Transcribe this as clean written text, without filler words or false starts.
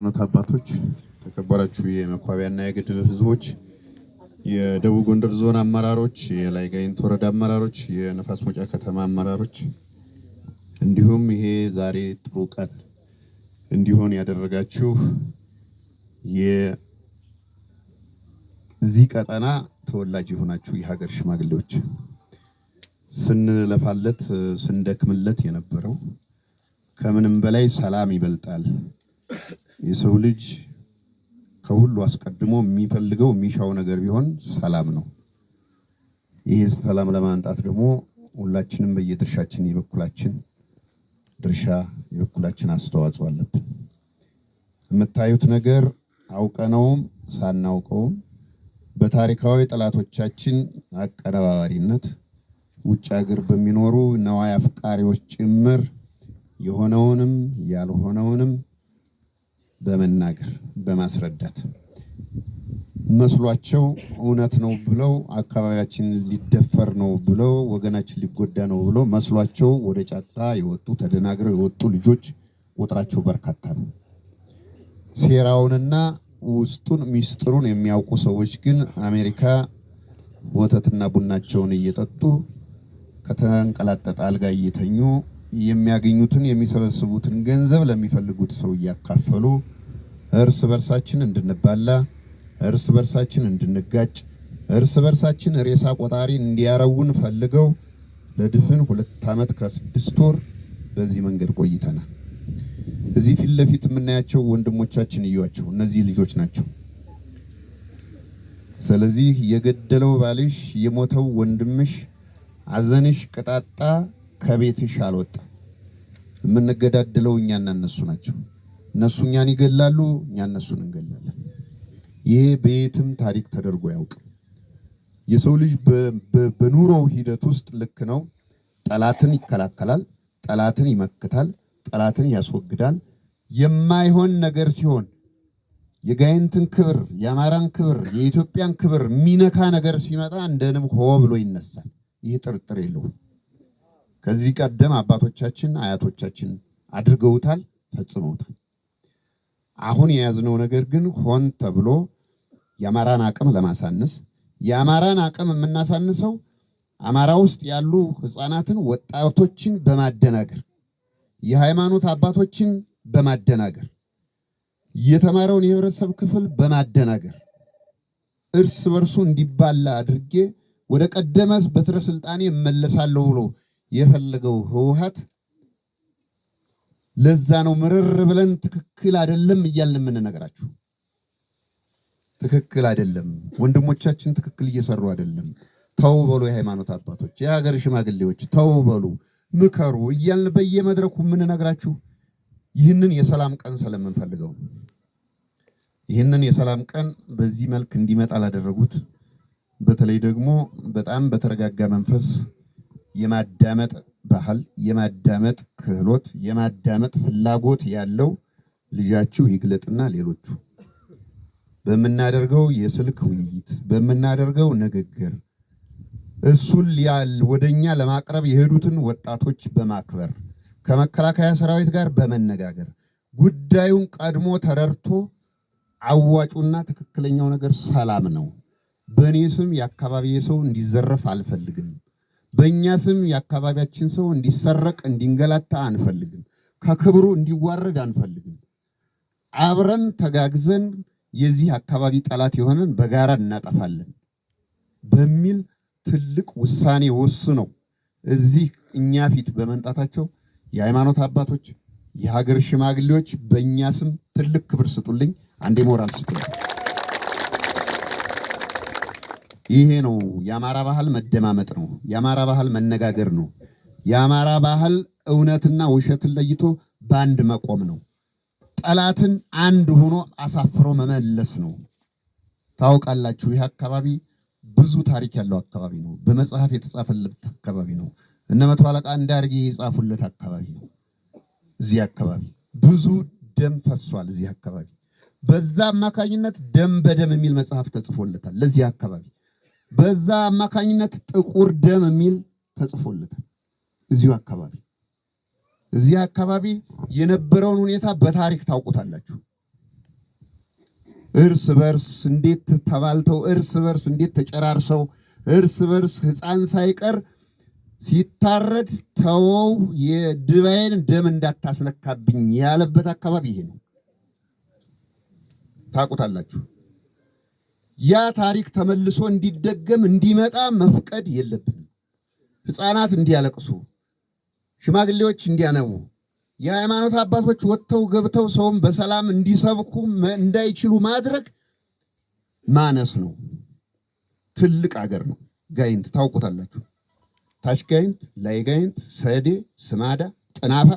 ሃይማኖት አባቶች፣ ተከበራችሁ የመኳቢያና የግድብ ህዝቦች፣ የደቡብ ጎንደር ዞን አመራሮች፣ የላይ ጋይንት ወረዳ አመራሮች፣ የነፋስ መውጫ ከተማ አመራሮች፣ እንዲሁም ይሄ ዛሬ ጥሩ ቀን እንዲሆን ያደረጋችሁ የዚህ ቀጠና ተወላጅ የሆናችሁ የሀገር ሽማግሌዎች፣ ስንለፋለት ስንደክምለት የነበረው ከምንም በላይ ሰላም ይበልጣል። የሰው ልጅ ከሁሉ አስቀድሞ የሚፈልገው የሚሻው ነገር ቢሆን ሰላም ነው። ይህ ሰላም ለማምጣት ደግሞ ሁላችንም በየድርሻችን የበኩላችን ድርሻ የበኩላችን አስተዋጽኦ አለብን። የምታዩት ነገር አውቀነውም ሳናውቀውም በታሪካዊ ጠላቶቻችን አቀነባባሪነት ውጭ ሀገር በሚኖሩ ነዋይ አፍቃሪዎች ጭምር የሆነውንም ያልሆነውንም በመናገር በማስረዳት መስሏቸው እውነት ነው ብለው አካባቢያችን ሊደፈር ነው ብለው ወገናችን ሊጎዳ ነው ብለው መስሏቸው ወደ ጫካ የወጡ ተደናግረው የወጡ ልጆች ቁጥራቸው በርካታ ነው። ሴራውንና ውስጡን ሚስጥሩን የሚያውቁ ሰዎች ግን አሜሪካ ወተትና ቡናቸውን እየጠጡ ከተንቀላጠጠ አልጋ እየተኙ የሚያገኙትን የሚሰበስቡትን ገንዘብ ለሚፈልጉት ሰው እያካፈሉ እርስ በርሳችን እንድንባላ፣ እርስ በርሳችን እንድንጋጭ፣ እርስ በርሳችን ሬሳ ቆጣሪ እንዲያረውን ፈልገው ለድፍን 2 ዓመት ከ6 ወር በዚህ መንገድ ቆይተናል። እዚህ ፊት ለፊት የምናያቸው ወንድሞቻችን እዩዋቸው፣ እነዚህ ልጆች ናቸው። ስለዚህ የገደለው ባልሽ፣ የሞተው ወንድምሽ፣ አዘንሽ ቅጣጣ ከቤትሽ አልወጣ። የምንገዳደለው እኛና እነሱ ናቸው። እነሱ እኛን ይገላሉ፣ እኛ እነሱን እንገላለን። ይሄ በየትም ታሪክ ተደርጎ አያውቅም። የሰው ልጅ በኑሮው ሂደት ውስጥ ልክ ነው፣ ጠላትን ይከላከላል፣ ጠላትን ይመክታል፣ ጠላትን ያስወግዳል። የማይሆን ነገር ሲሆን የጋይንትን ክብር፣ የአማራን ክብር፣ የኢትዮጵያን ክብር የሚነካ ነገር ሲመጣ እንደ ንብ ሆ ብሎ ይነሳል። ይህ ጥርጥር የለውም። ከዚህ ቀደም አባቶቻችን አያቶቻችን አድርገውታል፣ ፈጽመውታል። አሁን የያዝነው ነገር ግን ሆን ተብሎ የአማራን አቅም ለማሳነስ፣ የአማራን አቅም የምናሳንሰው አማራ ውስጥ ያሉ ሕፃናትን ወጣቶችን በማደናገር፣ የሃይማኖት አባቶችን በማደናገር፣ የተማረውን የህብረተሰብ ክፍል በማደናገር እርስ በርሱ እንዲባላ አድርጌ ወደ ቀደመ በትረ ስልጣኔ እመለሳለሁ ብሎ የፈለገው ህወሓት፣ ለዛ ነው ምርር ብለን ትክክል አይደለም እያልን የምንነግራችሁ። ትክክል አይደለም፣ ወንድሞቻችን ትክክል እየሰሩ አይደለም፣ ተው በሉ፣ የሃይማኖት አባቶች፣ የሀገር ሽማግሌዎች ተው በሉ፣ ምከሩ እያልን በየመድረኩ የምንነግራችሁ ይህንን የሰላም ቀን ስለምንፈልገው ነው። ይህንን የሰላም ቀን በዚህ መልክ እንዲመጣ ላደረጉት፣ በተለይ ደግሞ በጣም በተረጋጋ መንፈስ የማዳመጥ ባህል፣ የማዳመጥ ክህሎት፣ የማዳመጥ ፍላጎት ያለው ልጃችሁ ይግለጥና ሌሎቹ በምናደርገው የስልክ ውይይት፣ በምናደርገው ንግግር እሱን ወደኛ ለማቅረብ የሄዱትን ወጣቶች በማክበር፣ ከመከላከያ ሰራዊት ጋር በመነጋገር ጉዳዩን ቀድሞ ተረድቶ አዋጩና ትክክለኛው ነገር ሰላም ነው። በእኔ ስም የአካባቢ ሰው እንዲዘረፍ አልፈልግም። በእኛ ስም የአካባቢያችን ሰው እንዲሰረቅ፣ እንዲንገላታ አንፈልግም። ከክብሩ እንዲዋረድ አንፈልግም። አብረን ተጋግዘን የዚህ አካባቢ ጠላት የሆነን በጋራ እናጠፋለን በሚል ትልቅ ውሳኔ ወስነው እዚህ እኛ ፊት በመምጣታቸው የሃይማኖት አባቶች፣ የሀገር ሽማግሌዎች በእኛ ስም ትልቅ ክብር ስጡልኝ፣ አንዴ ሞራል ስጡልኝ። ይሄ ነው የአማራ ባህል፣ መደማመጥ ነው። የአማራ ባህል መነጋገር ነው። የአማራ ባህል እውነትና ውሸትን ለይቶ በአንድ መቆም ነው። ጠላትን አንድ ሆኖ አሳፍሮ መመለስ ነው። ታውቃላችሁ፣ ይህ አካባቢ ብዙ ታሪክ ያለው አካባቢ ነው። በመጽሐፍ የተጻፈለት አካባቢ ነው። እነ መቶ አለቃ እንዳርጌ የጻፉለት አካባቢ ነው። እዚህ አካባቢ ብዙ ደም ፈሷል። እዚህ አካባቢ በዛ አማካኝነት ደም በደም የሚል መጽሐፍ ተጽፎለታል። ለዚህ አካባቢ በዛ አማካኝነት ጥቁር ደም የሚል ተጽፎለታል። እዚሁ አካባቢ እዚህ አካባቢ የነበረውን ሁኔታ በታሪክ ታውቁታላችሁ። እርስ በርስ እንዴት ተባልተው፣ እርስ በርስ እንዴት ተጨራርሰው፣ እርስ በርስ ሕፃን ሳይቀር ሲታረድ ተወው የድባዬን ደም እንዳታስነካብኝ ያለበት አካባቢ ይሄ ነው። ታውቁታላችሁ። ያ ታሪክ ተመልሶ እንዲደገም እንዲመጣ መፍቀድ የለብንም። ሕፃናት እንዲያለቅሱ፣ ሽማግሌዎች እንዲያነቡ፣ የሃይማኖት አባቶች ወጥተው ገብተው ሰውን በሰላም እንዲሰብኩ እንዳይችሉ ማድረግ ማነስ ነው። ትልቅ አገር ነው ጋይንት፣ ታውቁታላችሁ። ታች ጋይንት፣ ላይ ጋይንት፣ ሰዴ፣ ስማዳ፣ ጥናፋ